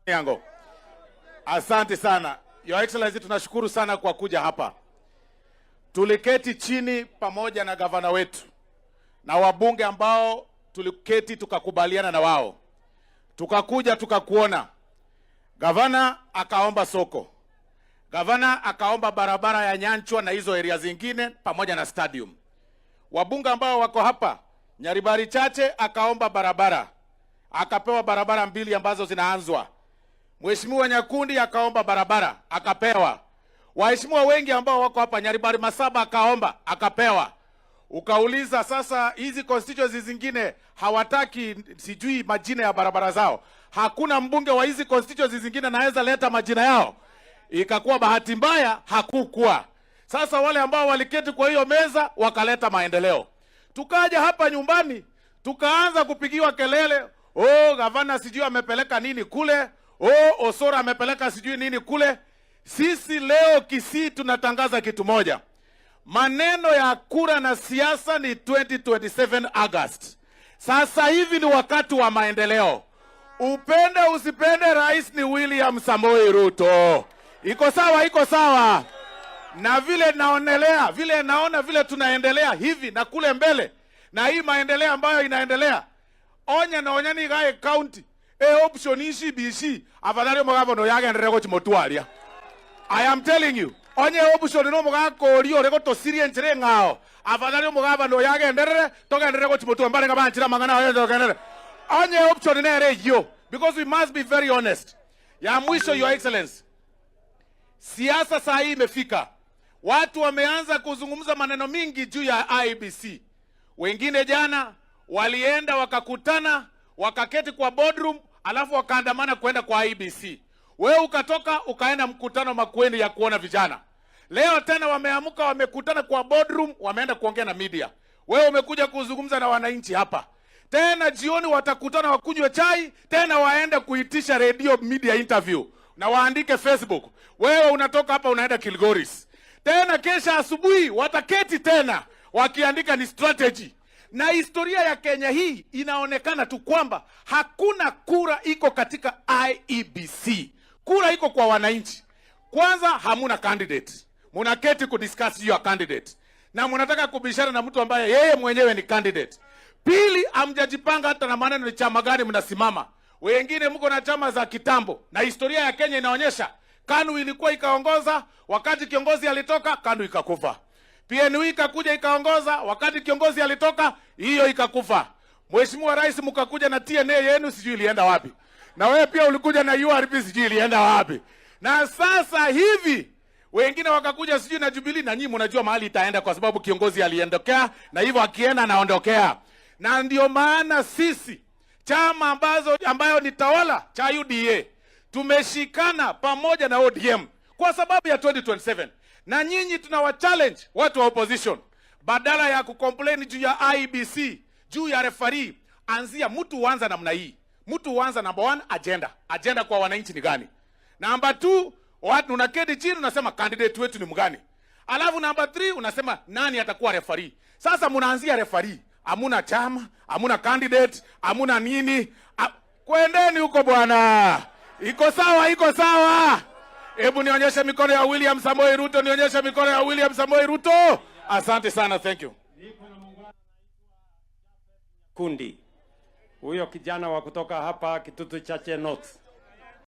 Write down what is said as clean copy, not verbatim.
Yango. Asante sana. Your Excellency, tunashukuru sana kwa kuja hapa. Tuliketi chini pamoja na gavana wetu na wabunge ambao tuliketi tukakubaliana na wao, tukakuja tukakuona. Gavana akaomba soko, gavana akaomba barabara ya Nyanchwa na hizo area zingine pamoja na stadium. Wabunge ambao wako hapa, Nyaribari Chache akaomba barabara, akapewa barabara mbili ambazo zinaanzwa. Mheshimiwa Nyakundi akaomba barabara akapewa. Waheshimiwa wengi ambao wako hapa, Nyaribari Masaba akaomba akapewa. Ukauliza sasa, hizi constituencies zingine hawataki sijui majina ya barabara zao. Hakuna mbunge wa hizi constituencies zingine anaweza leta majina yao. Ikakuwa bahati mbaya hakukuwa. Sasa wale ambao waliketi kwa hiyo meza wakaleta maendeleo. Tukaja hapa nyumbani tukaanza kupigiwa kelele, oh, gavana sijui amepeleka nini kule, oh, Osoro amepeleka sijui nini kule. Sisi leo Kisii tunatangaza kitu moja, maneno ya kura na siasa ni 2027 August. Sasa hivi ni wakati wa maendeleo. Upende usipende, rais ni William Samoei Ruto. Iko sawa? Iko sawa? Na vile naonelea, vile naona vile tunaendelea hivi na kule mbele, na hii maendeleo ambayo inaendelea, onya na onya ni gae county e option ici BC afadhali omogabo yagenderere gochimotwaria. I am telling you, onye option no mugakorio ore gotosirie nchire ng'ao, afadhali omogabano yagenderere togenderere gochimotwa mbare ngabanchira mang'ana ayo togenderere onye option nere yo, because we must be very honest. Ya mwisho, Your Excellency, siasa saa hii imefika, watu wameanza kuzungumza maneno mingi juu ya IEBC. Wengine jana walienda wakakutana wakaketi kwa boardroom, alafu wakaandamana kwenda kwa IEBC. Wewe ukatoka ukaenda mkutano Makueni ya kuona vijana. Leo tena wameamka wamekutana kwa boardroom, wameenda kuongea na media. Wewe umekuja kuzungumza na wananchi hapa. Tena jioni watakutana wakunywe chai, tena waende kuitisha radio media interview na waandike Facebook. Wewe unatoka hapa unaenda Kilgoris. Tena kesha asubuhi wataketi tena wakiandika ni strategy. Na historia ya Kenya hii inaonekana tu kwamba hakuna kura iko katika IEBC. Kura iko kwa wananchi. Kwanza hamuna candidate, munaketi kudiscuss your candidate, na munataka kubishana na mtu ambaye yeye mwenyewe ni candidate. Pili, hamjajipanga hata na maneno ni chama gani mnasimama. Wengine mko na chama za kitambo, na historia ya Kenya inaonyesha KANU ilikuwa ikaongoza, wakati kiongozi alitoka KANU ikakufa. PNU ikakuja ikaongoza, wakati kiongozi alitoka hiyo ikakufa. Mheshimiwa Rais, mkakuja na TNA yenu sijui ilienda wapi, na wewe pia ulikuja na URP sijui ilienda wapi, na sasa hivi wengine wakakuja sijui na Jubilee, na nyinyi mnajua mahali itaenda, kwa sababu kiongozi aliendokea, na hivyo akienda anaondokea. Na ndio maana sisi chama ambazo ambayo ni tawala cha UDA tumeshikana pamoja na ODM kwa sababu ya 2027 na nyinyi tunawa challenge watu wa opposition, badala ya kucomplain juu ya IEBC, juu ya referee, anzia mtu huanza namna hii. Mtu huanza number one, agenda. Agenda kwa wananchi ni gani? Number two, watu unaketi chini unasema candidate wetu ni mgani? Alafu number three unasema nani atakuwa referee. Sasa mnaanzia referee, hamuna chama, hamuna candidate, hamuna nini. Kwendeni huko bwana. Iko sawa, iko sawa. Hebu nionyeshe mikono ya William Samoei Ruto, nionyeshe mikono ya William Samoei Ruto. Asante sana, thank you. Kundi huyo kijana wa kutoka hapa Kitutu Chache North.